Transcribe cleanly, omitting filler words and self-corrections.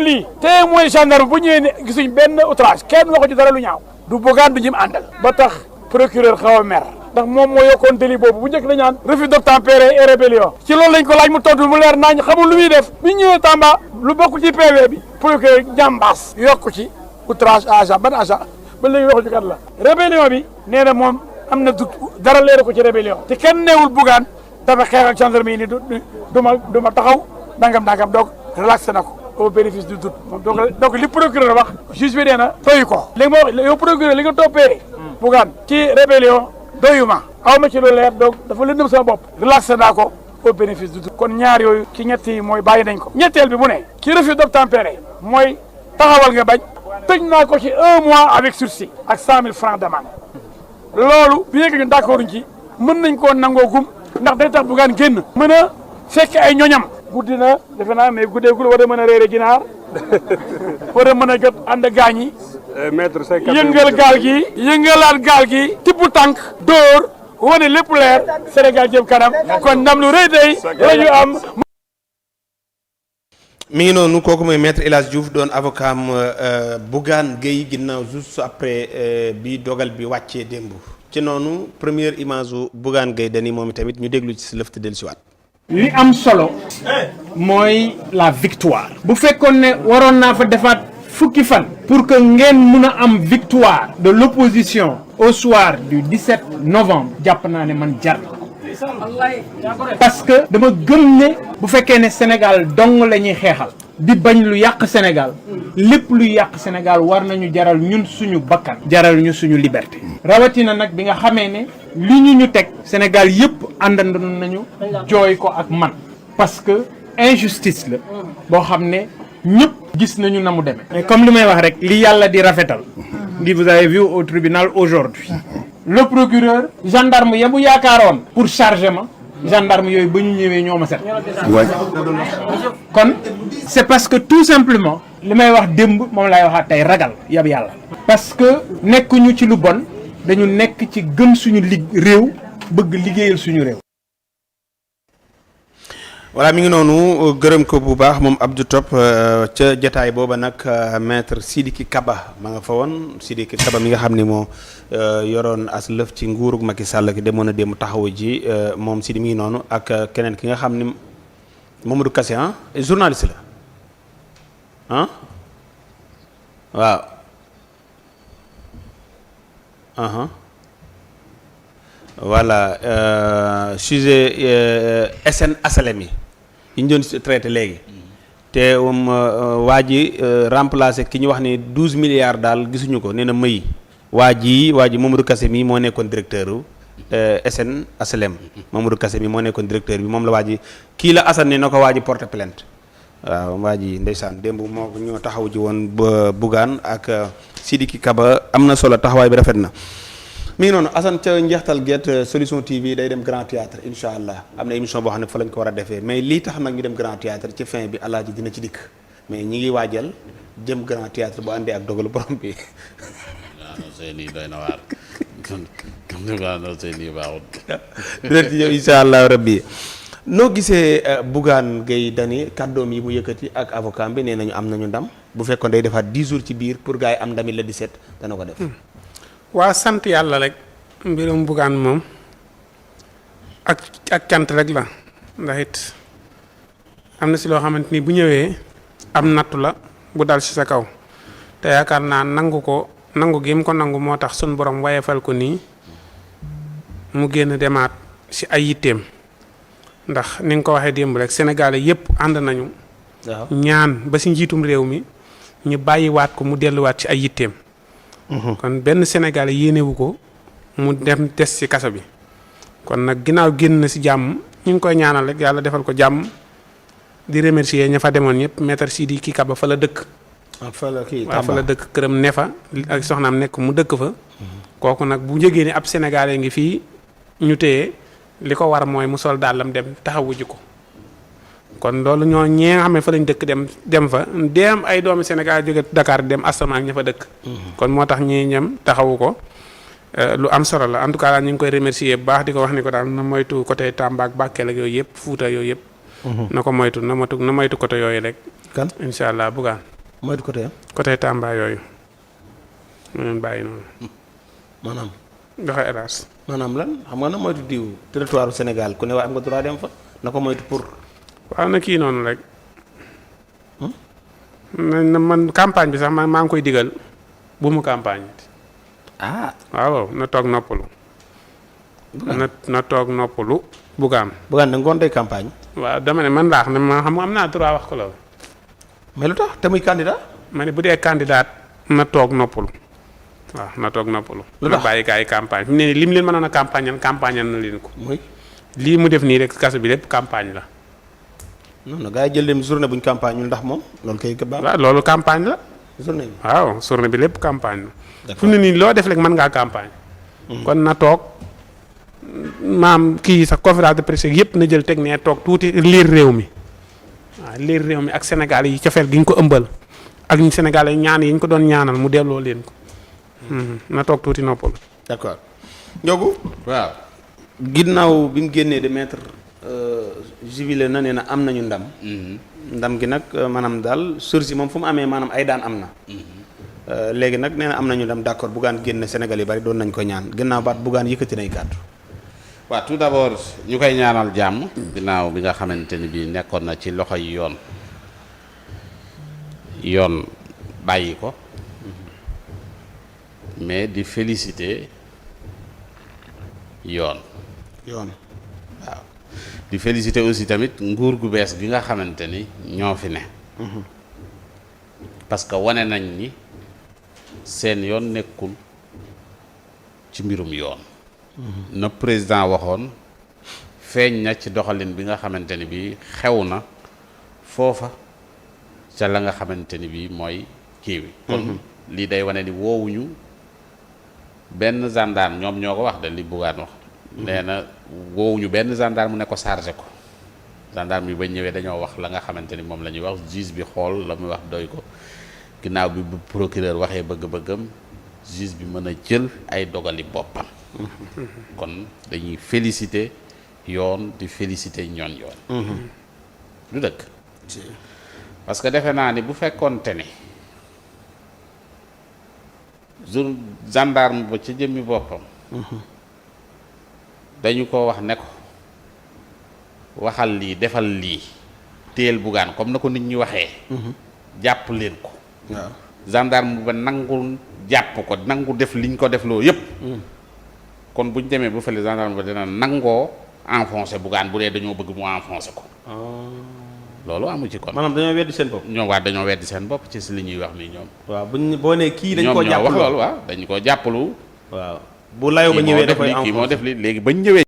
dul lii témoin gendarme bu ñëwee ne gisuñ benn outrage kenn waxu ci dara lu ñaaw du Bougane du ñim àndal ba tax procureur xaw a mer ndax moom moo yokkoon délit boobu bu njëkk dañaan refus d'obtempérer et rébellion ci loolu lañ ko laaj mu tontu mu leer nañ xamul lu muy def bi ñëwee Tamba lu bokk ci PV bi procureur jàmbaas yokku ci outrage à agent ban agent ba léegi waxu ci kat la rébellion bi nee na moom am na dara leeru ko ci rébellion te kenn neewul Bougane dafa xeex ak gendarmerie ni du ma taxaw dangam donc relaxé na ko au bénéfice du doute moom donc li procureur wax juge bi nee na doyu ko léegi moo wax yow procureur li nga toppee Bougane ci rébellion doyuma aw ma ci lu leer donc dafa lëndëm sama bopp relaxé naa ko au bénéfice du doute kon ñaar yooyu ci ñett yi mooy bàyyi nañ ko ñetteel bi mu ne ci refus d'obtempérer mooy taxawal nga bañ tëj naa ko ci 1 mois avec sursis ak 100 000 francs d'amende loolu bi nekk ñun d'accord ci mën nañ koo nangoo gum ndax day tax Bougane génn mën a fekk ay ñoñam guddi na defe naa mais guddeegul war a mën a réere ginaar war a mën a jot ànd gaañ yi yëngal yëngalaat gaal gi tibb tànk dóor wane lépp leer Sénégal jëm kanam kon ndam lu rëy tey la ñu am. mi ngi noonu kooku mooy maître El Hadj Diouf doon avocat am Bougane Gueye ginnaaw juste après bi dogal bi wàccee démb ci noonu première image u Bougane Gueye Dany moom tamit ñu déglu ci si lëf te dellusiwaat. li am solo mooy la victoire bu fekkoon ne waroon naa fa defaat fukki fan pour que ngeen mun a am victoire de l'opposition au soir du 17 novembre jàpp naa ne man jar parce que dama gëm ne bu fekkee ne Sénégal dong la ñuy xeexal di bañ lu yàq Sénégal lépp lu yàq Sénégal war nañu jaral ñun suñu bakkan jaral ñu suñu liberté rawatina nag bi nga xamee ne li ñu teg Sénégal yëpp àndandoon nañu jooy ko ak man parce que injustice la boo xam ne ñëpp gis nañu na mu demee mais comme li may wax rek li yàlla di rafetal li vous avez vu au tribunal aujourd'hui le procureur gendarme ya bu yaakaaroon pour charger ma gendarme yooyu ba ñu ñëwee ñoo ma set kon c'est parce que tout simplement li may wax démb moom laay waxaat tey ragal yab yàlla parce que nekkuñu ci lu bon dañu nekk ci gëm suñu réew bëgg liggéeyal suñu réew. voilà mi ngi noonu gërëm ko bu baax moom Abdou Top ca jataay booba nag maître Sidiki Kaba ma nga fa woon Sidiki Kaba mi nga xam ni moo yoroon as lëf ci nguurug Macky Sall ki demoon a dem taxawu ji moom Sidi mi ngi noonu ak keneen ki nga xam ni Mamadou Kassé journaliste la waaw voilà sujet SN HLM yi ñu doon traité léegi te waa ji remplacé ki ñu wax ni 12 milliards daal gisuñu ko nee na may waa ji Mamadou Kassé mi moo nekkoon directeur u SN HLM Mamadou Kassé mi moo nekkoon directeur bi moom la waa ji kii la Assane ne na ko waa ji porté plainte waaw waa ji ndeysaan démb moo ñoo taxaw ji woon ba Bougane ak Sidiki Kaba am na solo taxawaay bi rafet na. mi ngi noonu Assane ca njeextal get solution TV day dem Grand Théâtre incha allah am na émission boo xam ne fa lañ ko war a defee mais lii tax nag ñu dem Grand Théâtre ci fin bi alaaji dina ci dikk mais ñi ngi waajal jëm Grand Théâtre bu àndee ak dogalu borom bi. waaw seen i doy na waar seen i baaxut. dina ci ñëw incha allah rabbi noo gisee Bougane Gueye Dany kàddoom yi mu yëkkati ak avocat bi nee nañu am nañu ndam bu fekkoon day defaat 10 jours ci biir pour gars yi am ndami la 17 dana ko def. waa sant yàlla rek mbirum Bougane moom ak cant rek la ndax it am na si loo xamante ni bu ñëwee am nattu la bu dal ci sa kaw te yaakaar naa nangu gi mu ko nangu moo tax sun borom wayefal ko nii mu génn demaat si ay yitteem ndax ni nga ko waxee démb rek Sénégalais yépp ànd nañu ñaan ba si njiitum réew mi ñu bàyyiwaat ko mu delluwaat ci ay yitteem kon benn Sénégalais yéenewu ko mu dem des ci kaso bi kon nag ginnaaw génn na ci jàmm ñu ngi koy ñaanal rek yàlla defal ko jàmm di remercier ña fa demoon ñëpp maître Sidiki Kaba fa la dëkk. fa la dëkk këram ne fa ak soxnaam nekk mu dëkk fa. kooku nag bu njëgee ni ab Sénégalais ngi fii ñu téye li ko war mooy mu sol dàllam dem taxawu ji ko. kon loolu ñoo ñee nga xam ne fa lañ dëkk dem fa dem ay doomi Sénégal jóge Dakar dem asamaan ña fa dëkk. kon moo tax ñii ñam taxawu ko lu am solo la en tout cas daal ñu ngi koy remercier bu baax di ko wax ni ko daal na moytu côté Tamba ak Bakel ak yooyu yëpp Fuuta yooyu yëpp. na ko moytu na moytu côté yooyu rek. kan incha allah Bougane. moytu côté côté Tamba yooyu mu leen bàyyi noonu maanaam. joxe hélas. maanaam lan xam nga na moytu diw territoire Sénégal ku ne waa am nga droit dem fa na ko moytu pour. waaw na kii noonu rek. na man campagne bi sax maa ngi koy digal bu mu campagne. ah waaw na toog noppalu. na toog noppalu Bougane. Bougane da ngoon day campagne. waaw dama ne man laax ne ma xam am naa droit wax ko la. mais lu tax te muy candidat. ma ne bu dee candidat na toog noppalu. waaw na toog noppalu. lu na tax bàyyi gaa yi campagne fi mu ne nii lim leen mënoon a campagne na leen ko. muy. lii mu def nii rek kaso bi lépp campagne la. non non gars yi jël leen journée buñ campagne ñu ndax moom loolu kay baax. waaw loolu campagne la. journée bi. waaw journée bi lépp campagne la. d'accord fi mu ne nii loo def rek mën ngaa campagne. kon na toog maam kii sax conférence de presse yëpp na jël teg nee toog tuuti liir réew mi waaw liir réew mi ak Sénégal yi cofeel gi ñu ko ëmbal ak ñu Sénégal yi ñaan yi ñu ko doon ñaanal mu delloo leen ko na toog tuuti noppalu. d'accord Ndiogou. waaw. ginnaaw bi mu génnee de maître jubilé na nee na am nañu ndam. ndam gi nag maanaam daal sursi moom fu mu amee maanaam ay daan am na. léegi nag nee na am nañu ndam d'accord Bougane génn Sénégal yi bari doon nañ ko ñaan ginnaaw baat Bougane yëkkati nay kàddu. waaw tout d'abord ñu koy ñaanal jàmm. ginnaaw bi nga xamante ni bii nekkoon na ci loxo yi yoon bàyyi ko mais di féliciter yoon. waaw di féliciter aussi tamit nguur gu bees gi nga xamante ni ñoo fi ne. parce que wane nañ ni seen yoon nekkul ci mbirum yoon. na président waxoon feeñ na ci doxalin bi nga xamante ni bii xew na foofa ca la nga xamante ni bii mooy kii wi. kon lii day wane ni woowuñu benn gendarme ñoom ñoo ko wax de li Bougane wax. nee na woowuñu benn gendarme mu ne ko chargé ko gendarme yi ba ñëwee dañoo wax la nga xamante ni moom la ñuy wax juge bi xool la muy wax doy ko ginnaaw bi bu procureur waxee bëgg-bëggam juge bi mën a jël ay dogali boppam. kon dañuy féliciter yoon di féliciter ñoon yoon. du dëkk. parce que defe naa ni bu fekkoonte ni gendarme ba ca jëmmi boppam. dañu ko wax ne ko waxal lii defal lii téel Bougane comme na ko nit ñi waxee. jàpp leen ko. waaw gendarme ba nangul jàpp ko nangu def liñ ko def loo yépp kon buñ demee ba fële gendarme ba dina nangoo enfoncé Bougane bu dee dañoo bëgg mu enfoncé ko. loolu amu ci kon. maanaam dañoo weddi seen bopp. ñoom waa dañoo weddi seen bopp ci si li ñuy wax nii ñoom. waaw buñ boo nee kii dañ koo ñoom ñoo jàpp wax loolu waaw dañu koo jàppalu. waaw bu layoo ba ñëwee da koy kii moo def li léegi bañ ñëwee.